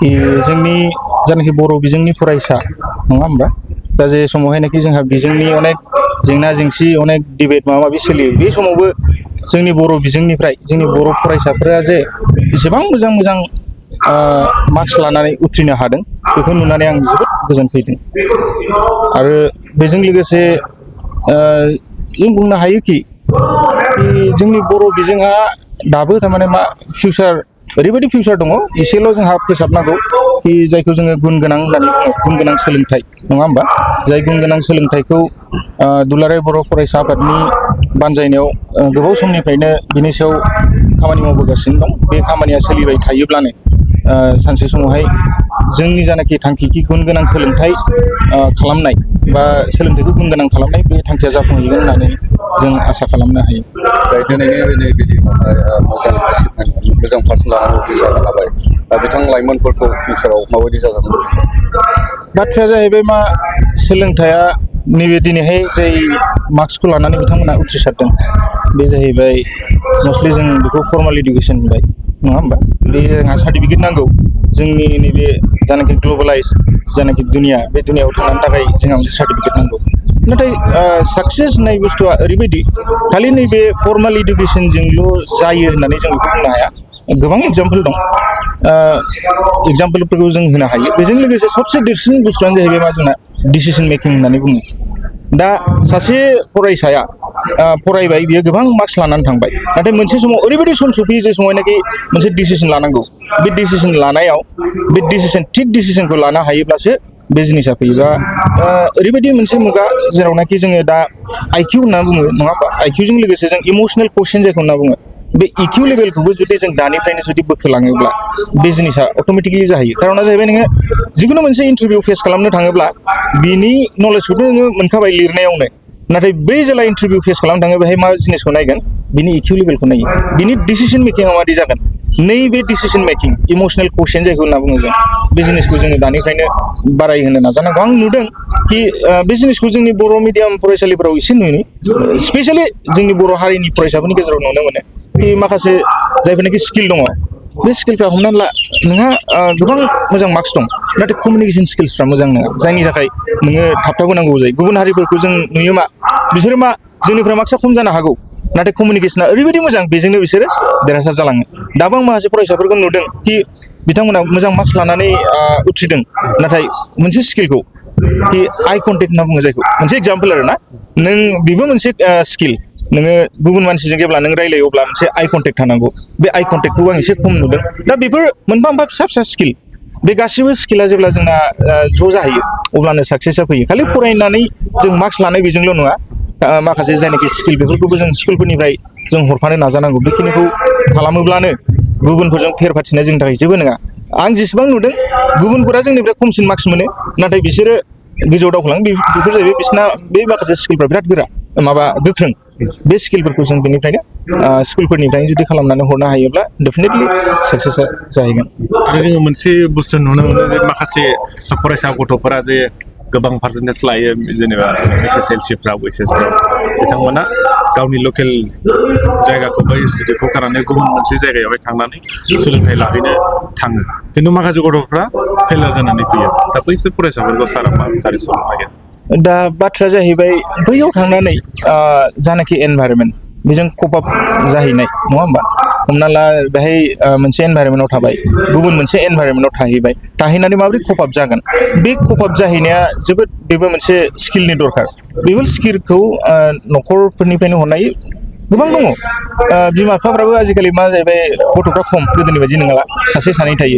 जोंनि जानाखि बर' बिजोंनि फरायसा नङा होमबा दा जे समावहायनाखि जोंहा बिजोंनि अनेक जेंना जेंसि अनेक डिबेट माबा माबि सोलियो बे समावबो जोंनि बर' बिजोंनिफ्राय जोंनि बर' फरायसाफोरा जे एसेबां मोजां मोजां मार्क्स लानानै उथ्रिनो हादों बेखौ नुनानै आं जोबोद गोजोनफैदों आरो बेजों लोगोसे जों बुंनो हायोखि जोंनि बर' बिजोंहा दाबो थारमाने मा फिउचार ओरैबायदि फिउचार दङ एसेल' जोंहा फोसाबनांगौ कि जायखौ जोङो गुन गोनां होननानै बुङो गुन गोनां सोलोंथाइ नङा होमबा जाय गुन गोनां सोलोंथाइखौ दुलाराय बर' फरायसा आफादनि बानजायनायाव गोबाव समनिफ्रायनो बिनि सायाव खामानि मावबोगासिनो दं बे खामानिया सोलिबाय थायोब्लानो सानसे समावहाय जोंनि जानाखि थांखि गुन गोनां सोलोंथाइ खालामनाय बा सोलोंथाइखौ गुन गोनां खालामनाय बे थांखिया जाफुंहैगोन होननानै जों आसा खालामनो हायो। जाय दिनैनि बिदि मडेल एसिभमेन्ट मोजां पार्सेन्ट लानानै उथ्रिसारनो हाबाय दा बिथां लाइमोनफोरखौ फिउचाराव माबायदि जाजानो बाथ्राया जाहैबाय मा सोलोंथाइया नैबे दिनैहाय जाय मार्क्सखौ लानानै बिथांमोना उथ्रिसारदों बे जाहैबाय मस्टलि जों बेखौ फर्माल इडुकेसन होनबाय नङा होमबा बे जोंहा सार्टिफिकेट नांगौ जोंनि नैबे जानाखि ग्लबेलाइज जानाखि दुनिया बे दुनियाव थांनो थाखाय जोंहा मोनसे सार्टिफिकेट नांगौ नाथाय साक्सेस होननाय बुस्थुआ ओरैबायदि खालि नैबे फर्माल इडुकेसनजोंल' जायो होननानै जों बेखौ बुंनो हाया गोबां एग्जाम्पल दं एग्जाम्पलफोरखौ जों होनो हायो बेजों लोगोसे सबसे देरसिन बुस्थुआनो जाहैबाय मा जोंना डिसिसन मेकिं होननानै बुङो दा सासे फरायसाया फरायबाय बियो गोबां मार्क्स लानानै थांबाय नाथाय मोनसे समाव ओरैबायदि सम सफैयो जे समावनाखि मोनसे डिसिसन लानांगौ बे डिसिसन लानायाव बे थिग डिसिसनखौ लानो हायोब्लासो बे जिनिसा फैयोबा ओरैबायदि मोनसे मुगा जेरावनाखि जोङो दा आइकिउ होनना बुङो नङा होमबा आइकिउजों लोगोसे जों इमसनेल कुवसन जायखौ होनना बुङो बे इकिउ लेभेलखौबो जुदि जों दानिफ्रायनो जुदि बोखोलाङोब्ला बे जिनिसा अट'मेटिकेलि जाहैयो खारना जाहैबाय नोङो जिखुनु मोनसे इन्टारभिउ फेस खालामनो थाङोब्ला बिनि नलेजखौथ' नोङो मोनखाबाय लिरनायावनो नाथाय बै जेला इन्टारभिउ फेस खालामनो थाङो बेहाय मा जिनिसखौ नायगोन बिनि इकिउ लेभेलखौ नायो बिनि डिसिसन मेकिंआ मादि जागोन नैबे डिसिसन मेकिं इमसनेल कुवसन जायखौ होनना बुङो जों बे जिनिसखौ जोङो दानिफ्रायनो बारायहोनो नाजानांगौ आं नुदों कि बे जिनिसखौ जोंनि बर' मिडियाम फरायसालिफोराव एसे नुयो स्पेसियेलि जोंनि बर' हारिनि फरायसाफोरनि गेजेराव नुनो मोनो कि माखासे जायफोरनाखि स्किल दङ बे स्किलफ्रा हमनानै ला नोंहा गोबां मोजां मार्क्स दं नाथाय कमिउनिकेसन स्किल्सफ्रा मोजां नङा जायनि थाखाय नोङो थाबथाबोनांगौ जायो गुबुन हारिफोरखौ जों नुयो मा बिसोरो मा जोंनिफ्राय मार्क्सआ खम जानो हागौ नाथाय कमिउनिकेसना ओरैबायदि मोजां बेजोंनो बिसोरो देरहासार जालाङो दाबो आं माखासे फरायसाफोरखौ नुदों कि बिथांमोना मोजां मार्क्स लानानै उथ्रिदों नाथाय मोनसे स्किलखौ कि आइ कन्टेक्ट होनना बुङो जायखौ मोनसे एग्जाम्पल आरो ना नों बेबो मोनसे स्किल नोङो गुबुन मानसिजों जेब्ला नों रायलायो अब्ला मोनसे आइ कन्टेक्ट थानांगौ बे आइ कन्टेक्टखौ आं एसे खम नुदों दा बेफोर मोनफा मोनफा फिसा फिसा स्किल बे गासिबो स्किला जेब्ला जोंना ज' जाहैयो अब्लानो साक्सेसआ फैयो खालि फरायनानै जों मार्क्स लानाय बेजोंल' नङा माखासे जायनाखि स्किल बेफोरखौबो जों स्कुलफोरनिफ्राय जों हरफानो नाजानांगौ बेखिनिखौ खालामोब्लानो गुबुनफोरजों फेर फाथिनाया जोंनि थाखाय जेबो नङा आं जेसेबां नुदों गुबुनफोरा जोंनिफ्राय खमसिन मार्क्स मोनो नाथाय बिसोरो गोजौआव दावखोलाङो बेफोर जाहैबाय बिसिना बे माखासे स्किलफ्रा बिराद गोरा माबा गोख्रों बे स्किलफोरखौ जों बेनिफ्रायनो स्कुलफोरनिफ्रायनो जुदि खालामनानै हरनो हायोब्ला डेफिनेटलि साक्सेसआ जाहैगोन आरो जोङो मोनसे बुस्थु नुनो मोनो जे माखासे फरायसा गथ'फोरा जे गोबां पार्सेन्टेज लायो जेनेबा SSLCफ्राव HSफ्राव बिथांमोना गावनि लकेल जायगाखौ बा इनस्टिटिउटखौ गारनानै गुबुन मोनसे जायगायावहाय थांनानै सोलोंथाइ लाहैनो थाङो खिन्थु माखासे गथ'फ्रा फेलार जानानै फैयो दा बैसोर फरायसाफोरखौ सारा मा साजेसन होयो दा बाथ्राया जाहैबाय बैयाव थांनानै जानाखि एनभाइरनमेन्ट बेजों कप आप जाहैनाय नङा होमबा हमना ला बेहाय मोनसे एनभाइरनमेन्टआव थाबाय गुबुन मोनसे एनभाइरनमेन्टआव थाहैनानै माबोरै कप आप जागोन बे कप आप जाहैनाया जोबोद बेबो मोनसे स्किलनि दरकार बेफोर स्किलखौ न'खरफोरनिफ्रायनो हरनाय गोबां दङ बिमा बिफाफ्राबो आजिखालि मा जाहैबाय गथ'फ्रा खम गोदोनि बायदि नङाला सासे सानै थायो